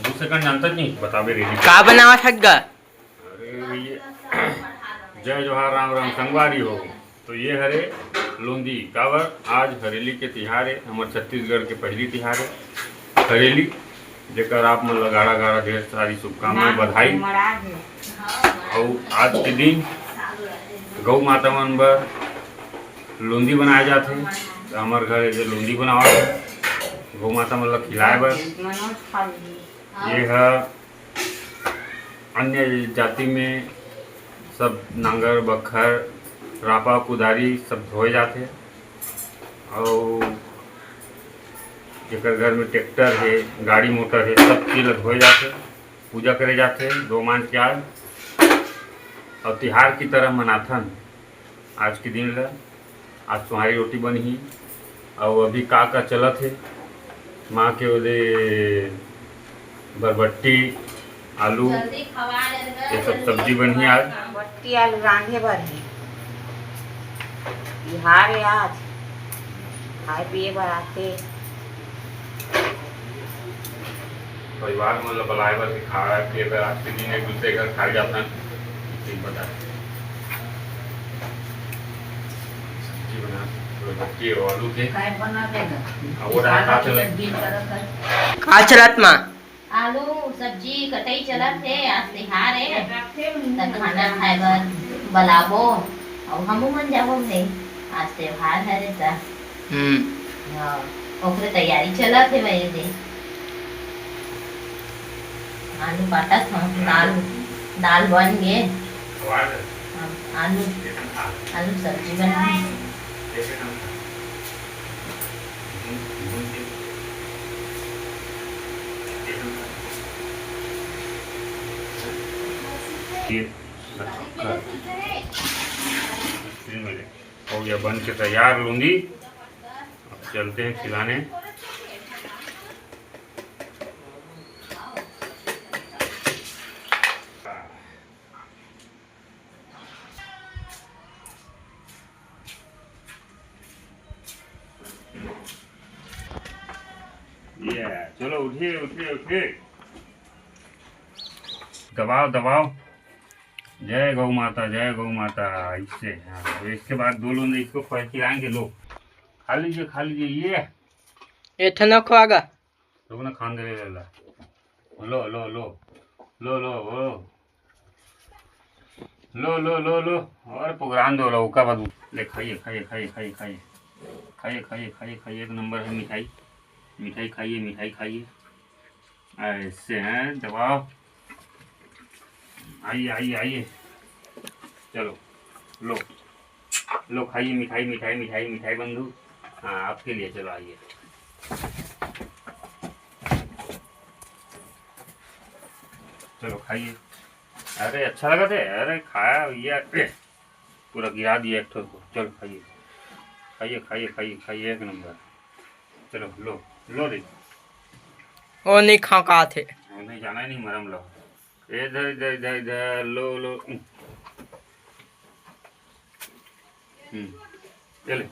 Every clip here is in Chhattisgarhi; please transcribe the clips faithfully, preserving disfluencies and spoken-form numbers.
दू सेकंड जानता नहीं, बताबे रेडी। का बनावत हस गा? अरे ये जय जोहार, राम राम संगवारी हो। तो ये हरे लोंदी, काबर आज हरेली के तिहार हे, हमर छत्तीसगढ़ के पहली तिहार हे हरेली, जेकर आप मन ला गाड़ा गाड़ा ढेर सारी शुभकामनाएं, बधाई। अउ आज के दिन गौ माता मन बर लोंदी बनाए जाथे। तो हमर घर ये लोंदी बनावत हे गौ माता मन ला खिलाए बर। ये ह अन्य जाति में सब नांगर, बखर, रापा, कुदारी सब धोए जाथे। अउ जेकर घर में ट्रैक्टर हे, गाड़ी मोटर हे, सब चीज ल धोए जाथे, पूजा करे जाथे दो मांझ के आज। अउ तिहार की तरह मनाथन आज के दिन ल। आज सोहारी रोटी बनही। अउ अभी का का चलत हे, माँ के ओदे बरबट्टी, आलू, ये सब सब्जी बनही आज। बरबट्टी आलू रांधे बर हे। तिहार हे आज, खाए पिए बर आथे। परिवार मन ल बलाए बर, खाए पिए बर आज के दिन एक दूसरे घर खाए जाथन। ठीक बता। सब्जी बना, बरबट्टी अउ आलू के। काय बना देगा? अब वो डाल, का चलत? का चलत माँ? आलू सब्जी कटई चलत हे, आज तिहार हे, त खाना खाए बर बलाबो, अउ हमू मन जाबो भाई, आज त्योहार हरे त। हम्म। हाँ, ओकरे तैयारी चलत हे भाई दे। आलू काटत हूँ, दाल, दाल बन गे। हाँ, आलू, आलू सब्जी बना। ये हो गया बन के तैयार लोंदी। अब चलते हैं खिलाने। ये चलो, उठिए, उठिए, उठिए। दबाओ, दबाओ। जय गौ माता, जय गौ माता। इससे, हाँ, अब इसके बाद दो लोग इसको खिलाएंगे। लो, खा लीजिए, खा लीजिए। ये ये ठना खो आगा। रुक ना, खान दे ले ला। लो, लो, लो। लो, लो, लो। लो, लो, लो, लो। और प्रोग्राम दो लो, ओका बाद ले खाइए, खाइए, खाइए, खाइए, खाइए। खाइए, खाइए, खाइए, खाइए, एक नंबर है मिठाई। मिठाई खाइए, मिठाई खाइए। ऐसे हैं, दबाओ। आइए, आइए, आइए। चलो, लो। लो, खाइए मिठाई, मिठाई, मिठाई, मिठाई बंधु। हाँ, आपके लिए, चलो आइए। चलो खाइए। अरे अच्छा लगा थे, अरे खाया भैया, पूरा गिरा दिया एक ठो को। चलो खाइए, खाइए, खाइए, खाइए, खाइए, एक नंबर। चलो लो, लो रे। ओ नहीं खा का थे। नहीं जाना ही नहीं मरम लो। इधर, इधर, इधर, इधर, लो, लो। हम्म, ये ले।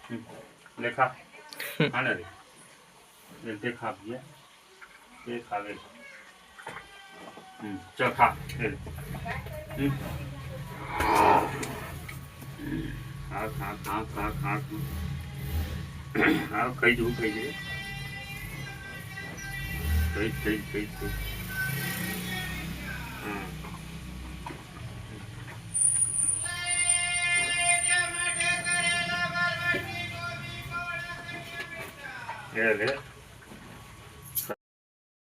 हम्म, ले खा। खा ना रे। ये दे खा भैया। ये खा ले। हम्म, चल खा। ये ले। हम्म। खा, खा, खा, खा, खा, खा। खा, खाई दो, खाई दे। खाई, खाई, खाई, खाई। हाँ। ये ले।